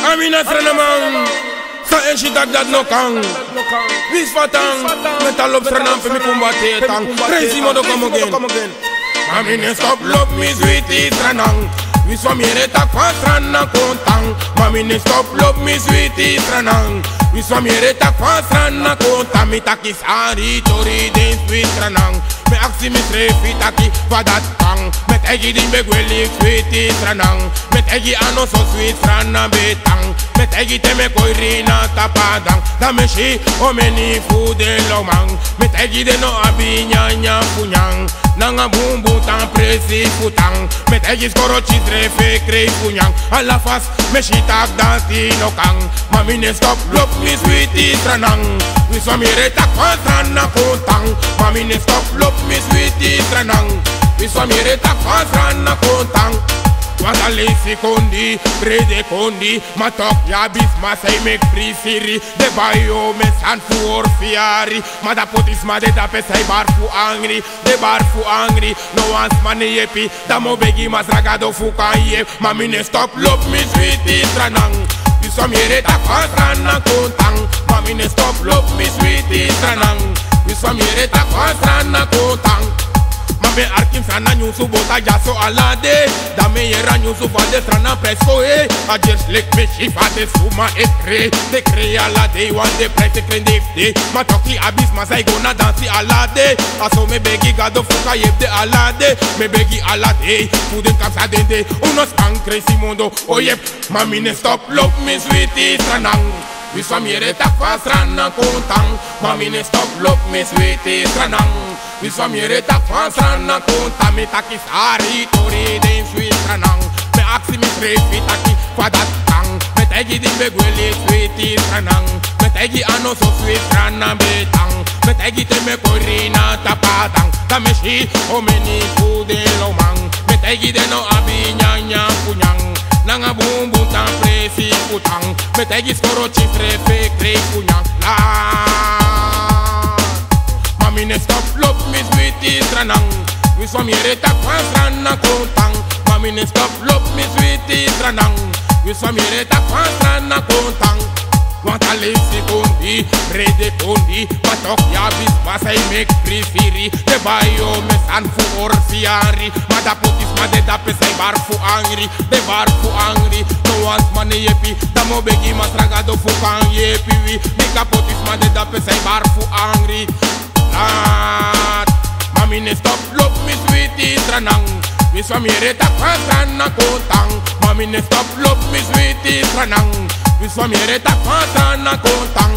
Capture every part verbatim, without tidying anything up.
A mi na Sranan man. San e si taki dati no kan. Winsi fa tan. Meti a lobi Sranan pe mi kumbate tan. Crazy modo come again. Ma mi no stop lobi mi switi Sranan. Winsi fa mi yere taki fa Sranan kon tan. Ma mi no stop lobi mi switi Sranan. Winsi fa mi yere taki fa Sranan kon tan. Mi taki sari tori den switi Sranan. Mi aksi misrefi taki fa dati kan. Mi taigi di mi ben gwe leki switi Sranan. Mi taigi a no so switi Sranan ben tan. Mi taigi te mi e kori na tapu a dan. Dan mi si omeni fu den lawman. Mi taigi den no abi nyanyan fu nyan. Nanga bunbun tan presi fu tan. Mi taigi skoro kisrefi e krei fu nyan. Ala fasi mi si taki dati no kan. Ma mi no stop lobi mi switi Sranan. Winsi fa mi yere taki fa Sranan kon tan. Ma mi no stop lobi mi switi Sranan. Winsi fa mi yere taki fa Sranan kon tan. Wata leisi kon de, brede kon de. Ma toku yu abi sma san e meki prisiri. Den bai omen sani fu hori fu yari. Ma dan poti sma de dape san e bari fu angri. Den bari fu angri. No wan sma no e yepi. Dan mi o begi Masra Gado fu kon yepi. Ma mi no stop lobi mi switi Sranan. Winsi fa mi yere taki fa Sranan kon tan. Ma mi no stop lobi mi switi Sranan. Winsi fa mi yere taki fa Sranan kon tan. Ma mi e arki Sranan nyunsu bota dyaso ala dei. Dan mi e yere a nyunsu fa den Sranan prijs kon e. A dyesi leki mi si fa den suma e krei. Den krei ala dei, wan dei prijs e krei den fu dei. Ma toku yu abi sma san e go na dansi ala dei. A so mi e begi Gado fu kon yepi den ala dei. Mi e begi ala dei. Fu den kan psa den dei. Un no span, Crazy modo o yepi. Ma mi no stop lobi mi switi Sranan. Winsi fa mi yere taki fa Sranan kon tan. Ma mi no stop lobi mi switi Sranan. Winsi fa mi yere taki fa Sranan kon tan. Mi taki sari tori den switi Sranan. Mi aksi misrefi taki fa dati kan. Mi taigi di mi ben gwe leki switi Sranan. Mi taigi a no so switi Sranan ben tan. Mi taigi te mi e kori na tapu a dan. Dan mi si omeni fu den lawman. Mi taigi den no abi nyanyan fu nyan. Nanga bunbun tan presi fu tan. Mi taigi skoro kisrefi e krei fu nyan. La. Ma mi no stop lobi mi switi Sranan. Winsi fa mi yere taki fa Sranan kon tan. Ma mi no stop lobi mi switi Sranan. Winsi fa mi yere taki fa Sranan kon tan. Wata leisi kon de, brede kon de. Ma toku yu abi sma san e meki prisiri. Den bai omen sani fu hori fu yari. Ma dan poti sma de dape san e bari fu angri. Den bari fu angri. No wan sma no e yepi. Dan mi o begi Masra Gado fu kon yepi wi. Bika poti sma de dape san e bari fu angri. Lord. Ma mi no stop lobi mi switi Sranan. Winsi fa mi yere taki fa Sranan kon tan. Ma mi no stop lobi mi switi Sranan. Winsi fa mi yere taki fa Sranan kon tan.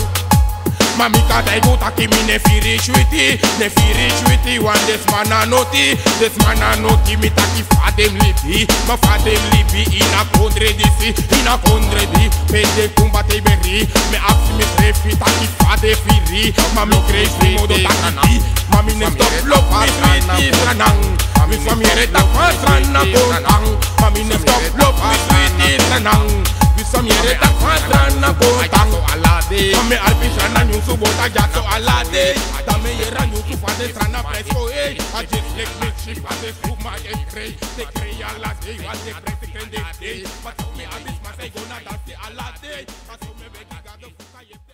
Ma mi kan taigi un taki mi no e firi switi. No e firi switi, want den sma na noti. Den sma na noti, mi taki fa den libi. Ma fa den libi ini a kondre disi, ini a kondre di. Pe den kumbate beri. Mi aksi misrefi taki fa den firi. Ma mi Crazy modo taki di. Ma mi no stop lobi mi switi Sranan. Winsi fa mi yere taki fa Sranan kon tan. Ma mi no stop lobi mi switi Sranan. Winsi fa mi yere taki fa Sranan kon tan. Ma mi e arki Sranan nyunsu bota dyaso ala dei. Dan mi e yere a nyunsu fa den Sranan prijs kon e. A dyesi leki mi si fa den suma e krei. Den krei ala dei, wan dei prijs e krei den fu dei. Ma toku yu abi sma san e go na dansi ala dei. A so mi e begi Gado fu kon yepi.